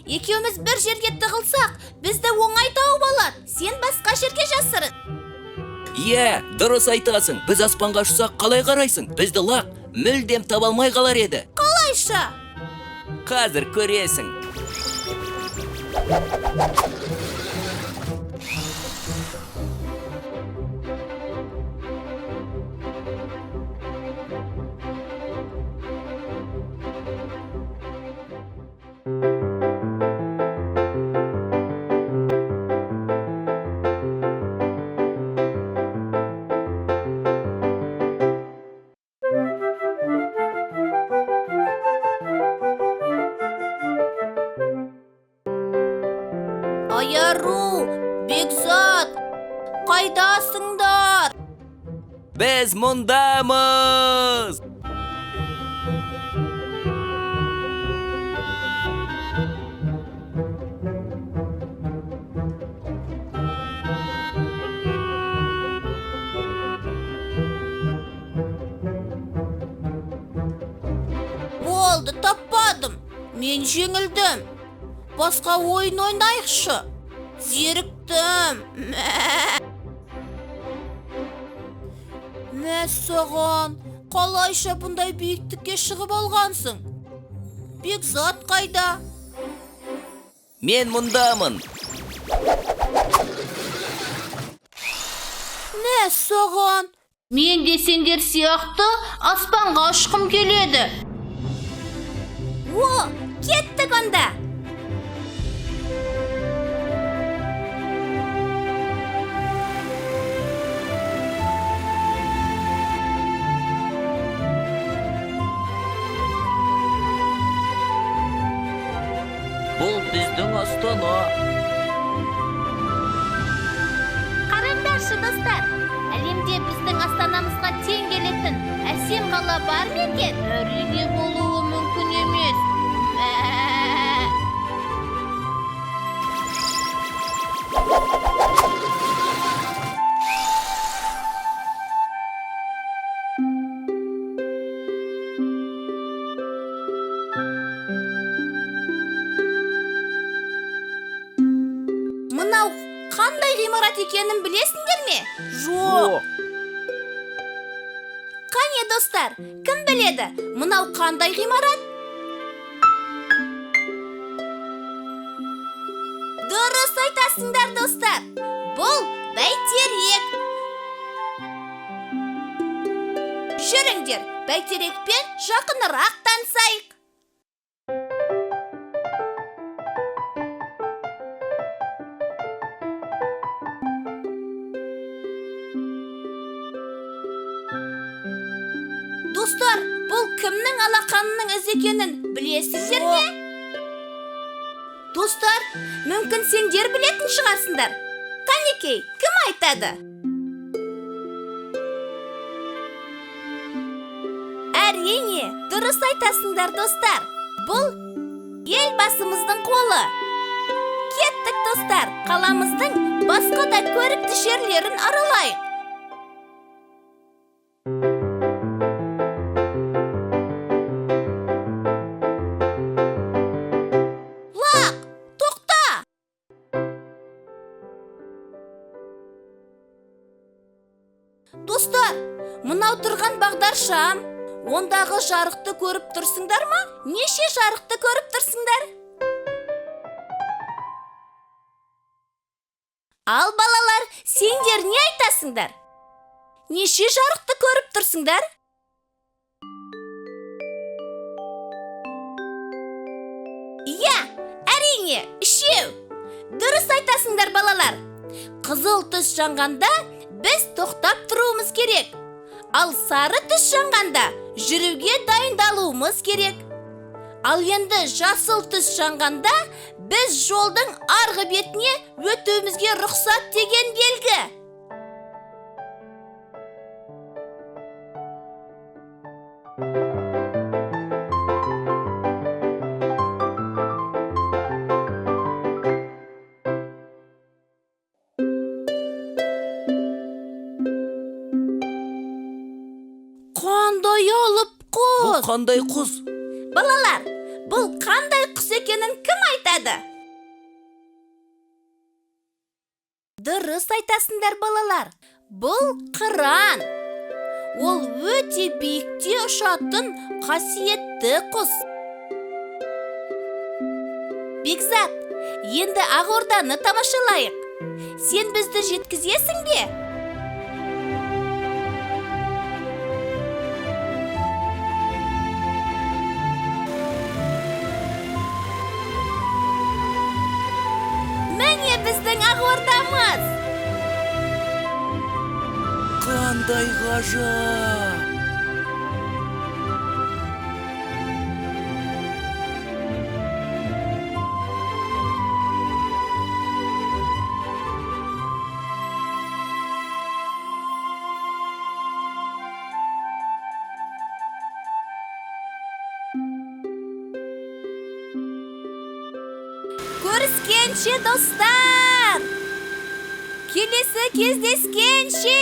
Екеуміз бір жерге тығылсақ, бізді оңай тауып алады. Сен басқа жерге жасырын. Иә, дұрыс айтасың. Біз аспанға ұшсақ, қалай қарайсың? Бізді лақ мүлдем таба алмай қалар еді. Қалайша? Қазір көресің. Аяру, Бекзат, қайдасыңдар? Біз мұндамыз. Болды, таппадым. Мен жеңілдім. Басқа ойын ойнайықшы. Зеріктім. Мә. Мәссаған, қалайша бұндай биіктікке шығып алғансың? Бекзат қайда? Мен мұндамын. Мәссаған. Мен де сендер сияқты аспанға ұшқым келеді. О, кеттік онда. Бұл біздің Астана. Қараңдаршы, достар, әлемде біздің астанамызға тең келетін әсем қала бар ма екен? Әрине, болуы мүмкін емес. Мә. Мынау қандай ғимарат екенін білесіңдер ме? Жоқ. Қане, достар, кім біледі, мынау қандай ғимарат? Дұрыс айтасыңдар, достар. Бұл Бәйтерек. Жүріңдер, Бәйтерекпен жақынырақ танысайық. Достар, бұл кімнің алақанының ізі екенін білесіздер ме? Достар, мүмкін сендер білетін шығарсыңдар. Қанекей, кім айтады? Әрине, дұрыс айтасыңдар, достар. Бұл Елбасымыздың қолы. Кеттік, достар, қаламыздың басқа да көрікті жерлерін аралайық. Лақ, тоқта! Достар, мынау тұрған бағдаршам. Ондағы жарықты көріп тұрсыңдар ма? Неше жарықты көріп тұрсыңдар? Ал балалар, сендер не айтасыңдар? Неше жарықты көріп тұрсыңдар? Иә, әрине, үшеу. Дұрыс айтасыңдар, балалар. Қызыл түс жанғанда біз тоқтап тұруымыз керек. Ал сары түс жанғанда жүруге дайындалуымыз керек. Ал енді жасыл түс жанғанда біз жолдың арғы бетіне өтуімізге рұқсат деген белгі. Қандай алып Бұл құс! қандай құс? Балалар, Бұл қандай құс екенін кім айтады? Дұрыс айтасыңдар, балалар. Бұл қыран. Ол өте биікте ұшатын қасиетті құс. Бекзат, енді Ақорданы тамашалайық. Сен бізді жеткізесің бе? Міне, біздің Ақордамыз. Қандай ғажап! Көріскенше, достар! Келесі кездескенше!